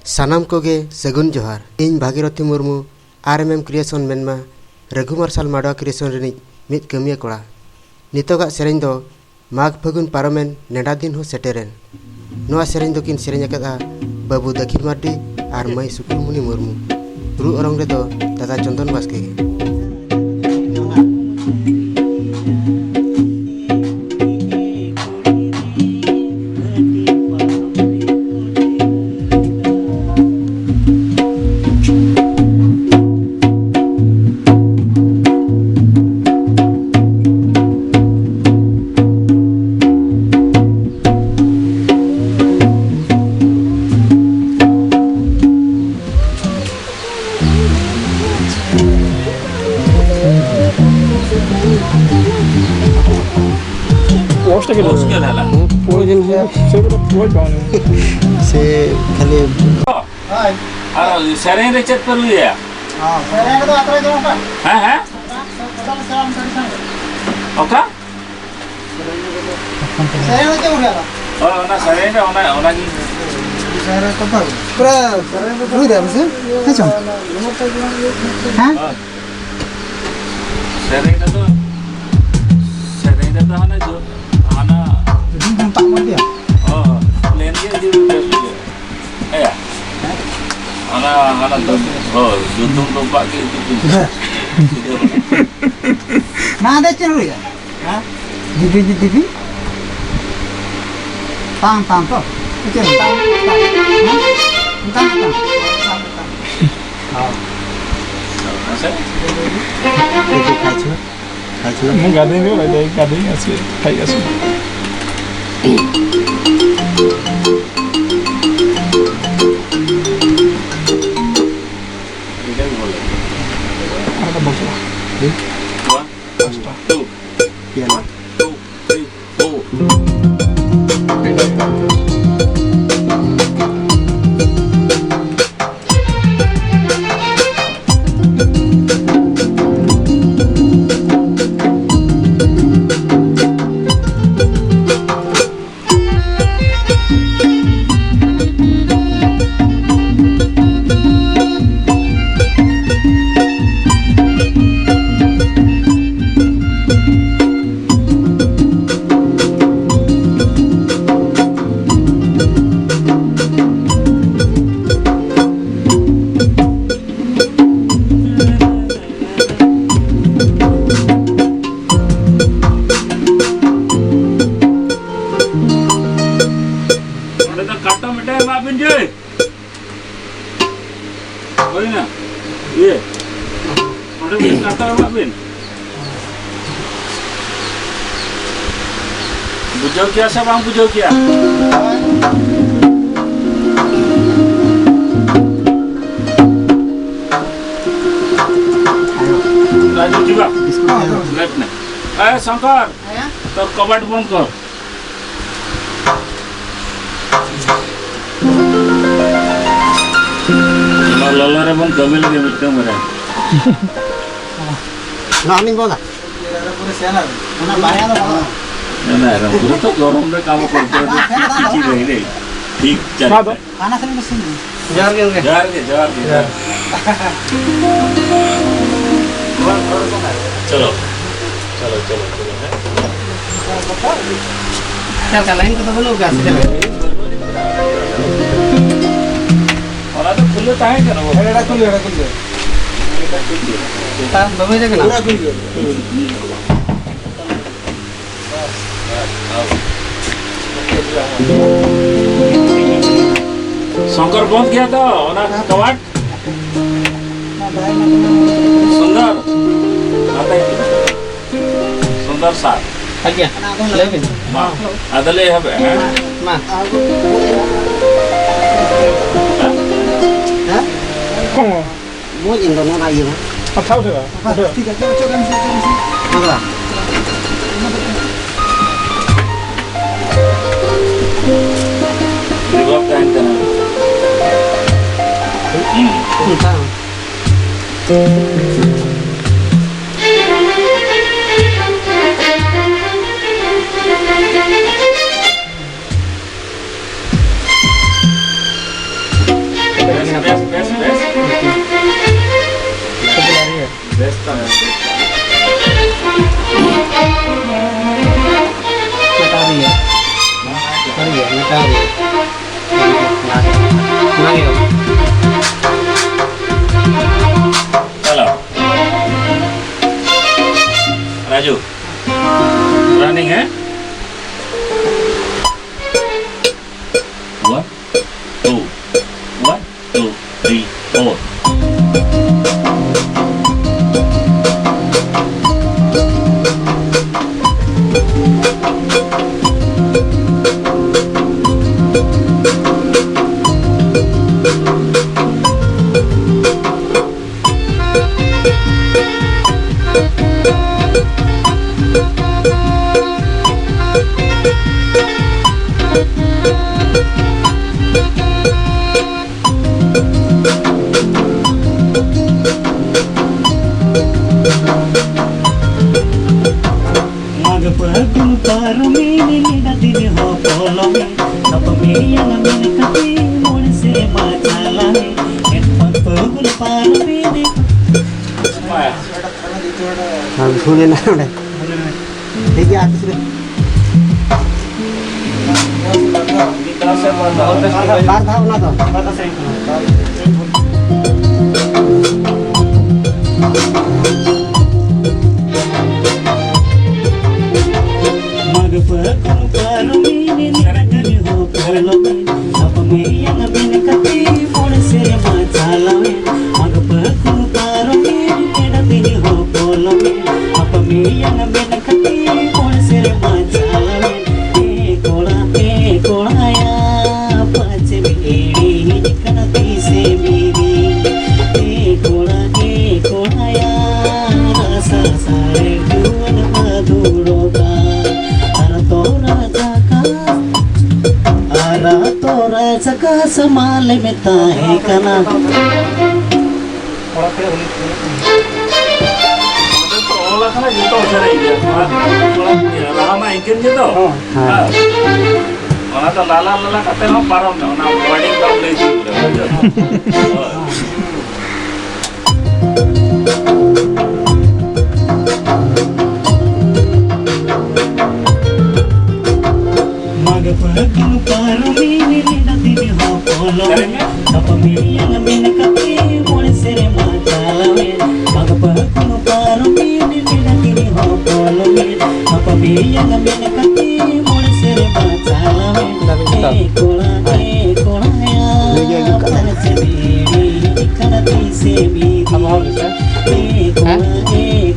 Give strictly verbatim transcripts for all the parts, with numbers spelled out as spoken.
ᱥᱟᱱᱟᱢ ᱠᱚᱜᱮ ᱥᱟᱹᱜᱩᱱ ᱡᱚᱦᱟᱨ᱾ ᱤᱧ ᱵᱷᱟᱜᱤᱨᱚᱛᱷᱤ ᱢᱩᱨᱢᱩ, ᱟᱨ ᱮᱢ ᱮᱢ ᱠᱨᱤᱭᱮᱥᱚᱱ, ᱢᱮᱱᱢᱟ ᱨᱟᱹᱜᱷᱩ ᱢᱟᱨᱥᱟᱞ ᱢᱟᱰᱣᱟ ᱠᱨᱤᱭᱮᱥᱚᱱ ᱨᱤᱱᱤᱡ ᱢᱤᱫ ᱠᱟᱹᱢᱤᱭᱟᱹ ᱠᱚᱲᱟ᱾ ᱱᱤᱛᱚᱜᱟᱜ ᱥᱮᱨᱮᱧ ᱫᱚ ᱢᱟᱜᱽ ᱯᱷᱟᱹᱜᱩᱱ ᱯᱟᱨᱚᱢᱮᱱ, ᱱᱮᱰᱟ ᱫᱤᱱ ᱦᱚᱸ ᱥᱮᱴᱮᱨᱮᱱ᱾ ᱱᱚᱣᱟ ᱥᱮᱨᱮᱧ ᱫᱚᱠᱤᱱ ᱥᱮᱨᱮᱧ ᱟᱠᱟᱫᱼᱟ ᱵᱟᱹᱵᱩ ᱫᱟᱹᱠᱷᱤᱱ ᱢᱟᱨᱰᱤ ᱟᱨ ᱢᱟᱹᱭ ᱥᱩᱠᱩᱨᱢᱩᱱᱤ ᱢᱩᱨᱢᱩ᱾ ᱨᱩ ᱚᱨᱚᱝ ᱨᱮᱫᱚ ᱫᱟᱫᱟ ᱪᱚᱱᱫᱚᱱ ᱵᱟᱥᱠᱮ ᱜᱮ᱾ ᱯᱳᱥᱴ ᱜᱮ ᱯᱳᱥᱴ ᱜᱮ ᱞᱟᱜᱟᱜᱼᱟ᱾ ᱯᱳᱥᱴ ᱜᱮ ᱞᱟᱜᱟᱜᱼᱟ᱾ ᱥᱮ ᱠᱷᱟᱹᱞᱤ ᱟᱨ ᱥᱮᱨᱮᱧ ᱨᱮ ᱪᱮᱫ ᱯᱮ ᱨᱩᱭᱟ? ᱥᱮᱨᱮᱧ ᱨᱮᱫᱚ ᱟᱛᱨᱟ ᱡᱚᱢ ᱠᱟᱜ᱾ ᱦᱮᱸ, ᱦᱮᱸ᱾ ᱚᱠᱟ? ᱥᱮᱨᱮᱧ ᱫᱚ ᱪᱮᱫ ᱠᱚ ᱞᱟᱹᱭᱟ? ᱦᱳᱭ, ᱚᱱᱟ ᱥᱮᱨᱮᱧ ᱨᱮ, ᱚᱱᱟ, ᱚᱱᱟ ᱜᱮ᱾ ᱯᱩᱨᱟᱹ ᱨᱩᱭ ᱫᱟ ᱵᱮᱥᱤ? ᱦᱮᱸ ᱪᱚᱝ? ᱦᱮᱸ? ᱦᱳᱭ᱾ ᱥᱮᱨᱮᱧ ᱨᱮᱫᱚ, ᱥᱮᱨᱮᱧ ᱨᱮᱫᱚ ᱦᱟᱱᱮ ᱡᱚ-, ᱦᱟᱱᱟ ᱡᱩᱫᱤ ᱵᱚᱱ ᱛᱟᱜ ᱢᱟ ᱜᱮᱭᱟ᱾ ᱦᱳᱭ, ᱦᱳᱭ᱾ ᱯᱞᱮᱱ ᱜᱮ ᱡᱩᱫᱤ ᱵᱮᱥ ᱵᱩᱡᱷᱟᱹᱜᱼᱟ᱾ ᱦᱮᱸᱭᱟ? ᱦᱟᱱᱟ, ᱦᱟᱱᱟ ᱫᱚ, ᱦᱳᱭ, ᱫᱩᱫᱩᱢ ᱰᱚᱵᱟᱜ ᱜᱮ ᱤᱫᱤ ᱠᱚ᱾ ᱱᱟ ᱫᱮ ᱪᱮᱫ ᱦᱩᱭᱟ? ᱦᱮᱸ? ᱡᱤᱵᱤ ᱡᱤᱵᱤ᱾ ᱛᱟᱝ ᱛᱟᱝ ᱛᱚ᱾ ᱪᱮᱫ ᱛᱟᱝ ᱛᱟᱝ? ᱦᱮᱸ? ᱛᱟᱝ ᱛᱟᱝ᱾ ᱛᱟᱝ ᱛᱟᱝ᱾ ᱦᱳᱭ᱾ ᱢᱟᱥᱮ? ᱠᱟᱹᱴᱤᱡ ᱠᱷᱟᱪᱚ, ᱠᱷᱟᱪᱚ᱾ ᱜᱟᱹᱰᱤ ᱨᱮ ᱵᱟᱭ ᱫᱟᱲᱮ, ᱜᱟᱹᱰᱤ ᱟᱥᱮ, ᱠᱷᱟᱡ ᱟᱥᱮ᱾ ᱟᱨ ᱵᱚᱞ ᱪᱟᱞᱟᱜᱼᱟ᱾ ᱦᱮᱸ? ᱯᱟᱸᱪᱴᱟ᱾ ᱯᱤᱭᱟᱱᱟ᱾ ᱦᱩᱭᱱᱟ? ᱤᱭᱟᱹ, ᱚᱸᱰᱮ ᱵᱤᱱ ᱠᱟᱛᱷᱟ ᱮᱢᱟᱜ ᱵᱤᱱ᱾ ᱵᱩᱡᱷᱟᱹᱣ ᱠᱮᱭᱟ ᱥᱮ ᱵᱟᱝ ᱵᱩᱡᱷᱟᱹᱣ ᱠᱮᱭᱟ? ᱨᱟᱡᱩ ᱡᱤᱵᱟ, ᱞᱮᱯᱷᱴ ᱱᱮ᱾ ᱮ ᱥᱚᱝᱠᱚᱨ, ᱛᱚ ᱠᱚᱵᱟᱴ ᱵᱚᱱᱫ ᱠᱚᱨ᱾ ᱱᱚᱣᱟ ᱞᱚᱞᱚ ᱨᱮᱵᱚᱱ ᱠᱟᱹᱢᱤ ᱞᱮᱜᱮ ᱢᱤᱫᱴᱟᱝ ᱵᱟᱨᱭᱟ᱾ ᱱᱚᱣᱟ ᱦᱚᱸᱞᱤᱧ ᱵᱚᱞᱟ᱾ ᱚᱱᱟ ᱵᱟᱨᱭᱟ ᱫᱚ ᱵᱚᱞᱟ᱾ ᱚᱱᱟ ᱨᱚᱝ ᱯᱩᱨᱟᱹ ᱛᱚ ᱜᱚᱨᱚᱢ ᱨᱮ ᱠᱟᱢ ᱠᱚᱨᱛᱮ ᱦᱚᱞᱮ ᱠᱤᱪᱷᱩ ᱨᱮ ᱴᱷᱤᱠ ᱪᱟᱞᱟᱜ ᱠᱟᱱᱟ᱾ ᱦᱟᱱᱟ ᱥᱮᱱ ᱫᱚ ᱥᱤᱧ᱾ ᱡᱚᱦᱟᱨ ᱜᱮ ᱜᱚᱝᱠᱮ᱾ ᱡᱚᱦᱟᱨ ᱜᱮ, ᱡᱚᱦᱟᱨ ᱜᱮ, ᱡᱚᱦᱟᱨ ᱜᱮ᱾ ᱪᱚᱞᱚ, ᱪᱚᱞᱚ, ᱪᱚᱞᱚ, ᱪᱚᱞᱚ, ᱦᱮᱸ᱾ ᱪᱮᱫ ᱞᱮᱠᱟ, ᱞᱟᱭᱤᱱ ᱠᱚᱫᱚ ᱵᱟᱹᱱᱩᱜ ᱟᱠᱟᱫ ᱥᱮ ᱪᱮᱫ? ᱚᱱᱟ ᱫᱚ ᱠᱷᱩᱞᱟᱹ ᱛᱟᱦᱮᱸ ᱠᱟᱱᱟ, ᱵᱟᱹᱵᱩ᱾ ᱮᱲᱟ ᱠᱷᱩᱞᱟᱹ, ᱮᱲᱟ ᱠᱷᱩᱞᱟᱹ᱾ ᱛᱟᱨ ᱵᱟᱹᱵᱤᱱ ᱨᱮ ᱠᱟᱱᱟ? ᱯᱩᱨᱟᱹ ᱠᱷᱩᱞᱟᱹ᱾ ᱥᱚᱝᱠᱚᱨ ᱵᱚᱱᱫ ᱜᱮᱭᱟ ᱛᱚ, ᱚᱱᱟ ᱠᱟᱣᱟᱴ? ᱥᱩᱱᱫᱚᱨ, ᱱᱟᱛᱮ᱾ ᱥᱩᱱᱫᱚᱨ ᱥᱟᱨ᱾ ᱟᱪᱪᱷᱟ, ᱞᱟᱹᱭ ᱵᱤᱱ᱾ ᱢᱟ, ᱟᱫᱚ ᱞᱟᱹᱭ ᱦᱟᱵᱮ, ᱦᱮᱸ? ᱢᱟ᱾ ᱦᱮᱸ? ᱢᱚᱡᱽ ᱤᱧ ᱫᱚ ᱱᱚᱣᱟ ᱤᱭᱟᱹ ᱢᱟ᱾ ᱟᱪᱪᱷᱟ, ᱩᱴᱷᱟᱹᱜᱼᱟ, ᱩᱴᱷᱟᱹᱜᱼᱟ᱾ ᱴᱷᱤᱠ ᱟᱪᱷᱮ, ᱚᱪᱚᱜ ᱠᱟᱱ ᱥᱮ, ᱚᱪᱚᱜ ᱠᱟᱱ ᱥᱮ᱾ ᱦᱮᱸ ᱵᱟᱵᱟ᱾ ᱨᱤᱵᱷᱟᱨᱵ ᱛᱟᱦᱮᱱ ᱠᱟᱱᱟ᱾ ᱦᱩᱸ᱾ ᱚᱱᱠᱟ᱾ ᱵᱮᱥ, ᱵᱮᱥ, ᱵᱮᱥ, ᱵᱮᱥ᱾ ᱵᱮᱥ ᱛᱟᱢ, ᱵᱮᱥ ᱛᱟᱢ᱾ ᱢᱮᱴᱟᱣ ᱫᱤᱧ᱾ ᱥᱟᱹᱨᱤ ᱜᱮ, ᱢᱮᱴᱟᱣ ᱫᱤᱧ᱾ ᱚᱱᱟᱜᱮ᱾ ᱪᱟᱞᱟᱣ᱾ ᱨᱟᱡᱩ᱾ Running, ᱦᱮᱸ? One, two, one, two, three, four. ᱢᱟᱜᱽ ᱯᱷᱟᱹᱜᱩᱱ ᱯᱟᱨᱚᱢᱮᱱ ᱱᱮᱰᱟ ᱫᱤᱱ ᱦᱚᱸ ᱯᱚᱞᱚᱢᱮᱱ, ᱜᱟᱯᱟ ᱢᱮᱭᱟᱝ ᱢᱮᱱ ᱠᱟᱛᱮ ᱢᱚᱬᱮ ᱥᱮᱨᱢᱟ ᱪᱟᱞᱟᱣᱮᱱ᱾ ᱢᱟᱜᱽ ᱯᱷᱟᱹᱜᱩᱱ ᱯᱟᱨᱚᱢᱮᱱ᱾ ᱦᱮᱸ, ᱵᱷᱩᱞ ᱮᱱᱟ ᱚᱸᱰᱮ᱾ ᱴᱷᱤᱠ ᱜᱮᱭᱟ, ᱟᱨ ᱠᱤᱪᱷᱩ ᱵᱟᱨ ᱫᱷᱟᱣ ᱚᱱᱟ ᱫᱚ᱾ ᱢᱟᱜᱽ ᱯᱷᱟᱹᱜᱩᱱ ᱯᱟᱨᱚᱢᱮᱱ ᱱᱮᱰᱟ ᱫᱤᱱ ᱦᱚᱸ ᱯᱚᱞᱚᱢᱮᱱ, ᱜᱟᱯᱟ ᱢᱮᱭᱟᱝ ᱢᱮᱱ ᱠᱟᱛᱮ ᱢᱚᱬᱮ ᱥᱮᱨᱢᱟ ᱪᱟᱞᱟᱣᱮᱱ᱾ ᱢᱟᱜᱽ ᱯᱷᱟᱹᱜᱩᱱ ᱯᱟᱨᱚᱢᱮᱱ ᱱᱮᱰᱟ ᱫᱤᱱ ᱦᱚᱸ ᱯᱚᱞᱚᱢᱮᱱ, ᱜᱟᱯᱟ ᱢᱮᱭᱟᱝ ᱢᱮᱱ ᱠᱟᱛᱮ ᱢᱚᱬᱮ ᱥᱮᱨᱢᱟ ᱪᱟᱞᱟᱣᱮᱱ᱾ ᱮ ᱠᱚᱲᱟ, ᱮ ᱠᱚᱲᱟᱭᱟ, ᱯᱟᱪᱮᱢ ᱮᱲᱮ ᱦᱤᱡᱩᱜ ᱠᱟᱱᱟ ᱛᱤᱥᱮᱢ ᱤᱫᱤ? ᱮ ᱠᱚᱲᱟ, ᱮ ᱠᱚᱲᱟᱭᱟ, ᱨᱟᱥᱟ ᱥᱟᱨᱮ ᱡᱩᱣᱟᱹᱱ ᱵᱟᱫᱩᱲᱚᱜᱟ᱾ ᱟᱨ ᱛᱚᱨᱟ ᱡᱟᱠᱟ, ᱟᱨ ᱛᱚᱨᱟ ᱡᱟᱠᱟ ᱥᱟᱢᱟᱞ ᱢᱮ ᱛᱟᱦᱮᱸ ᱠᱟᱱᱟ᱾ ᱚᱲᱟᱜ ᱠᱚᱨᱮ ᱩᱱᱤ ᱚᱱᱟ ᱫᱚ ᱚᱞ ᱟᱠᱟᱱᱟ ᱡᱚᱛᱚ ᱥᱮᱨᱮᱧ ᱜᱮ᱾ ᱚᱱᱟ ᱠᱚᱲᱟ ᱠᱩᱲᱤ ᱨᱟᱦᱟ ᱢᱟ ᱤᱱᱠᱟᱹᱱ ᱜᱮ ᱫᱚ᱾ ᱦᱚᱸ᱾ ᱦᱮᱸ᱾ ᱚᱱᱟ ᱫᱚ ᱞᱟᱞᱟ ᱞᱟᱞᱟ ᱠᱟᱛᱮ ᱦᱚᱸ ᱯᱟᱨᱚᱢ ᱢᱮ, ᱚᱱᱟ wording ᱫᱚ ᱞᱟᱹᱭ ᱴᱷᱤᱠ ᱨᱮ, ᱵᱩᱡᱷᱟᱹᱣ? ᱦᱳᱭ᱾ ᱢᱟᱜᱽ ᱯᱷᱟᱹᱜᱩᱱ ᱯᱟᱨᱚᱢᱮᱱ ᱱᱮᱰᱟ ᱫᱤᱱ ᱦᱚᱸ ᱯᱚᱞᱚᱢᱮᱱ᱾ ᱜᱟᱯᱟ ᱢᱮᱭᱟᱝ ᱢᱮᱱ ᱠᱟᱛᱮ ᱢᱚᱬᱮ ᱥᱮᱨᱢᱟ ᱪᱟᱞᱟᱣᱮᱱ᱾ ᱢᱟᱜᱽ ᱯᱷᱟᱹᱜᱩᱱ ᱯᱟᱨᱚᱢᱮᱱ ᱱᱮᱰᱟ ᱫᱤᱱ ᱦᱚᱸ ᱯᱚᱞᱚᱢᱮᱱ᱾ ᱜᱟᱯᱟ ᱢᱮᱭᱟᱝ ᱢᱮᱱ ᱠᱟᱛᱮ ᱢᱚᱬᱮ ᱥᱮᱨᱢᱟ ᱪᱟᱞᱟᱣᱮᱱ᱾ ᱮ ᱠᱚᱲᱟ, ᱮ ᱠᱚᱲᱟᱭᱟ, ᱯᱟᱞᱮ ᱪᱮᱫ ᱮᱲᱮ ᱦᱤᱡᱩᱜ ᱠᱟᱱᱟ ᱛᱤᱥᱮ ᱟᱵᱚ ᱦᱚᱲ ᱜᱮᱥᱮ? ᱦᱮᱸ?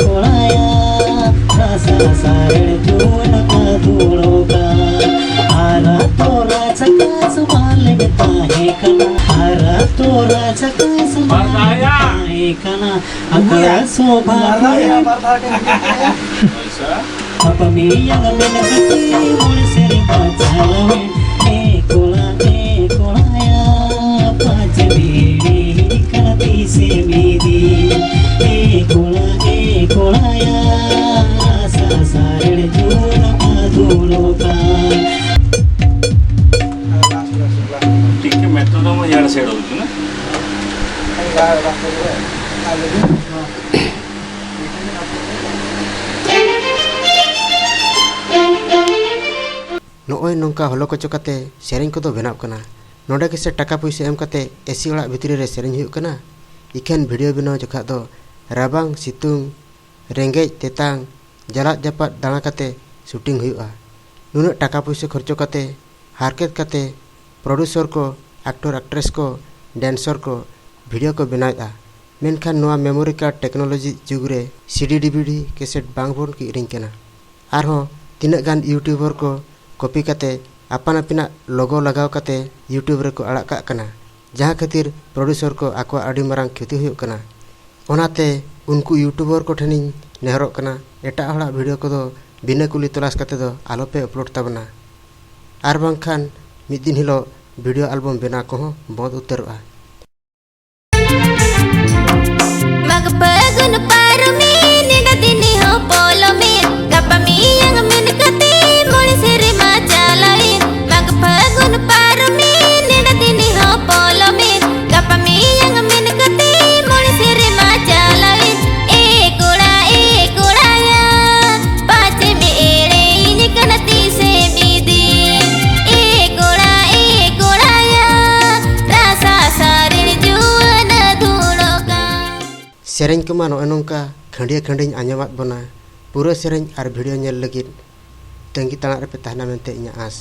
ᱠᱚᱲᱟᱭᱟ, ᱨᱟᱥᱟ ᱥᱟᱨᱮᱲ ᱡᱩᱣᱟᱹᱱ ᱠᱚ ᱫᱩᱲᱩᱵᱟ᱾ ᱟᱨ ᱛᱚᱨᱟ ᱪᱟᱠᱟᱥ ᱵᱟᱞᱮ ᱛᱟᱦᱮᱸ ᱠᱟᱱᱟ, ᱟᱨ ᱛᱚᱨᱟ ᱪᱟᱠᱟᱥ ᱵᱟᱞᱮ ᱛᱟᱦᱮᱸ ᱠᱟᱱᱟ᱾ ᱟᱠᱷᱲᱟ ᱥᱚᱵᱷᱟ ᱵᱟᱨ ᱫᱷᱟᱣ ᱜᱮ ᱢᱤᱫᱴᱮᱱ᱾ ᱟᱪᱪᱷᱟ᱾ ᱜᱟᱯᱟ ᱢᱮᱭᱟᱝ ᱢᱮᱱ ᱠᱟᱛᱮ ᱢᱚᱬᱮ ᱥᱮᱨᱢᱟ ᱪᱟᱞᱟᱣᱮᱱ᱾ ᱮ ᱠᱚᱲᱟ, ᱮ ᱠᱚᱲᱟᱭᱟ, ᱯᱟᱸᱪ ᱵᱤᱲᱤ ᱠᱟᱱᱟ ᱛᱤᱥᱮᱢ ᱤᱫᱤ? ᱮ ᱠᱚᱲᱟ, ᱮ ᱠᱚᱲᱟᱭᱟ, ᱨᱟᱥᱟ ᱥᱟᱨᱮᱲ ᱡᱩᱣᱟᱹᱱ ᱠᱚ ᱫᱩᱲᱩᱵᱟ᱾ ᱴᱷᱤᱠ ᱜᱮ, ᱢᱮᱛᱨᱚᱱᱚᱢ ᱦᱚᱸ ᱧᱮᱞ ᱥᱮ ᱚᱰᱚᱠ ᱠᱟᱱᱟ᱾ ᱱᱚᱜᱼᱚᱭ ᱱᱚᱝᱠᱟ ᱦᱚᱞᱚ ᱠᱚᱪᱚ ᱠᱟᱛᱮ ᱥᱮᱨᱮᱧ ᱠᱚᱫᱚ ᱵᱮᱱᱟᱜ ᱠᱟᱱᱟ᱾ ᱱᱚᱰᱮ ᱜᱮᱥᱮ ᱴᱟᱠᱟ ᱯᱩᱭᱥᱟᱹ ᱮᱢ ᱠᱟᱛᱮ ᱮᱥᱤ ᱚᱲᱟᱜ ᱵᱷᱤᱛᱨᱤ ᱨᱮ ᱥᱮᱨᱮᱧ ᱦᱩᱭᱩᱜ ᱠᱟᱱᱟ᱾ ᱤᱠᱷᱟᱹᱱ ᱵᱷᱤᱰᱤᱭᱳ ᱵᱮᱱᱟᱣ ᱡᱚᱠᱷᱟᱡ ᱫᱚ ᱨᱟᱵᱟᱝ, ᱥᱤᱛᱩᱝ, ᱨᱮᱸᱜᱮᱡ, ᱛᱮᱛᱟᱝ, ᱡᱟᱞᱟᱫ ᱡᱟᱯᱟᱫ ᱫᱟᱬᱟ ᱠᱟᱛᱮ ᱥᱩᱴᱤᱝ ᱦᱩᱭᱩᱜᱼᱟ᱾ ᱱᱩᱱᱟᱹᱜ ᱴᱟᱠᱟ ᱯᱩᱭᱥᱟᱹ ᱠᱷᱚᱨᱪᱚ ᱠᱟᱛᱮ, ᱦᱟᱨᱠᱮᱛ ᱠᱟᱛᱮ, ᱯᱨᱚᱰᱭᱩᱥᱚᱨ ᱠᱚ, ᱟᱠᱴᱚᱨ ᱟᱠᱴᱨᱮᱥ ᱠᱚ, ᱰᱮᱱᱥᱚᱨ ᱠᱚ ᱵᱷᱤᱰᱤᱭᱳ ᱠᱚ ᱵᱮᱱᱟᱣᱮᱫᱼᱟ᱾ ᱢᱮᱱᱠᱷᱟᱱ ᱱᱚᱣᱟ ᱢᱮᱢᱳᱨᱤ ᱠᱟᱨᱰ ᱴᱮᱠᱱᱳᱞᱚᱡᱤ ᱡᱩᱜᱽ ᱨᱮ ᱥᱤᱰᱤ ᱰᱤᱵᱷᱤᱰᱤ ᱠᱮᱥᱮᱴ ᱵᱟᱝ ᱵᱚᱱ ᱠᱤᱨᱤᱧ ᱠᱟᱱᱟ᱾ ᱟᱨᱦᱚᱸ ᱛᱤᱱᱟᱹᱜ ᱜᱟᱱ ᱤᱭᱩᱴᱩᱵᱟᱨ ᱠᱚ ᱠᱚᱯᱤ ᱠᱟᱛᱮ ᱟᱯᱟᱱ ᱟᱹᱯᱤᱱᱟᱜ ᱞᱳᱜᱳ ᱞᱟᱜᱟᱣ ᱠᱟᱛᱮ ᱭᱩᱴᱩᱵᱽ ᱨᱮᱠᱚ ᱟᱲᱟᱜ ᱠᱟᱜ ᱠᱟᱱᱟ, ᱡᱟᱦᱟᱸ ᱠᱷᱟᱹᱛᱤᱨ ᱯᱨᱚᱰᱭᱩᱥᱚᱨ ᱠᱚ ᱟᱠᱚᱣᱟᱜ ᱟᱹᱰᱤ ᱢᱟᱨᱟᱝ ᱠᱷᱚᱛᱤ ᱦᱩᱭᱩᱜ ᱠᱟᱱᱟ᱾ ᱚᱱᱟᱛᱮ ᱩᱱᱠᱩ ᱭᱩᱴᱩᱵᱟᱨ ᱠᱚ ᱴᱷᱮᱱᱤᱧ ᱱᱮᱦᱚᱨᱚᱜ ᱠᱟᱱᱟ, ᱮᱴᱟᱜ ᱦᱚᱲᱟᱜ ᱵᱷᱤᱰᱤᱭᱳ ᱠᱚᱫᱚ ᱵᱤᱱᱟᱹ ᱠᱩᱞᱤ ᱛᱚᱞᱟᱥ ᱠᱟᱛᱮ ᱫᱚ ᱟᱞᱚᱯᱮ ᱟᱯᱞᱳᱰ ᱛᱟᱵᱚᱱᱟ, ᱟᱨ ᱵᱟᱝᱠᱷᱟᱱ ᱢᱤᱫ ᱫᱤᱱ ᱦᱤᱞᱳᱜ ᱵᱷᱤᱰᱤᱭᱳ ᱟᱞᱵᱚᱢ ᱵᱮᱱᱟᱣ ᱠᱚᱦᱚᱸ ᱵᱚᱱᱫ ᱩᱛᱟᱹᱨᱚᱜᱼᱟ᱾ ᱢᱟᱜᱽ ᱯᱷᱟᱹᱜᱩᱱ ᱯᱟᱨᱚᱢᱮᱱ, ᱱᱮᱰᱟ ᱫᱤᱱ ᱦᱚᱸ ᱯᱚᱞᱚᱢᱮᱱ, ᱜᱟᱯᱟ ᱢᱮᱭᱟᱝ ᱢᱮᱱ ᱠᱟᱛᱮ ᱢᱚᱬᱮ ᱥᱮᱨᱢᱟ ᱪᱟᱞᱟᱣᱮᱱ᱾ ᱢᱟᱜᱽ ᱯᱷᱟᱹᱜᱩᱱ ᱯᱟᱨᱚᱢᱮᱱ, ᱱᱮᱰᱟ ᱫᱤᱱ ᱦᱚᱸ ᱯᱚᱞᱚᱢᱮᱱ, ᱜᱟᱯᱟ ᱢᱮᱭᱟᱝ ᱢᱮᱱ ᱠᱟᱛᱮ ᱢᱚᱬᱮ ᱥᱮᱨᱢᱟ ᱪᱟᱞᱟᱣᱮᱱ᱾ ᱮ ᱠᱚᱲᱟ, ᱮ ᱠᱚᱲᱟᱭᱟ, ᱯᱟᱪᱮᱢ ᱮᱲᱮᱭᱤᱧ ᱠᱟᱱᱟ ᱛᱤᱥᱮᱢ ᱤᱫᱤ? ᱮ ᱠᱚᱲᱟ, ᱮ ᱠᱚᱲᱟᱭᱟ, ᱨᱟᱥᱟ ᱥᱟᱨᱮᱲ ᱡᱩᱣᱟᱹᱱ ᱫᱷᱩᱲᱚᱠᱟ᱾ ᱥᱮᱨᱮᱧ ᱠᱚᱢᱟ ᱱᱚᱜᱼᱚᱭ ᱱᱚᱝᱠᱟ ᱠᱷᱟᱹᱱᱰᱤᱭᱟᱹ ᱠᱷᱟᱹᱱᱰᱤᱧ ᱟᱸᱡᱚᱢᱟᱫ ᱵᱚᱱᱟ᱾ ᱯᱩᱨᱟᱹ ᱥᱮᱨᱮᱧ ᱟᱨ ᱵᱷᱤᱰᱤᱭᱳ ᱧᱮᱞ ᱞᱟᱹᱜᱤᱫ ᱛᱟᱺᱜᱤ ᱛᱟᱲᱟᱜ ᱨᱮᱯᱮ ᱛᱟᱦᱮᱱᱟ ᱢᱮᱱᱛᱮ ᱤᱧᱟᱹᱜ ᱟᱸᱥ᱾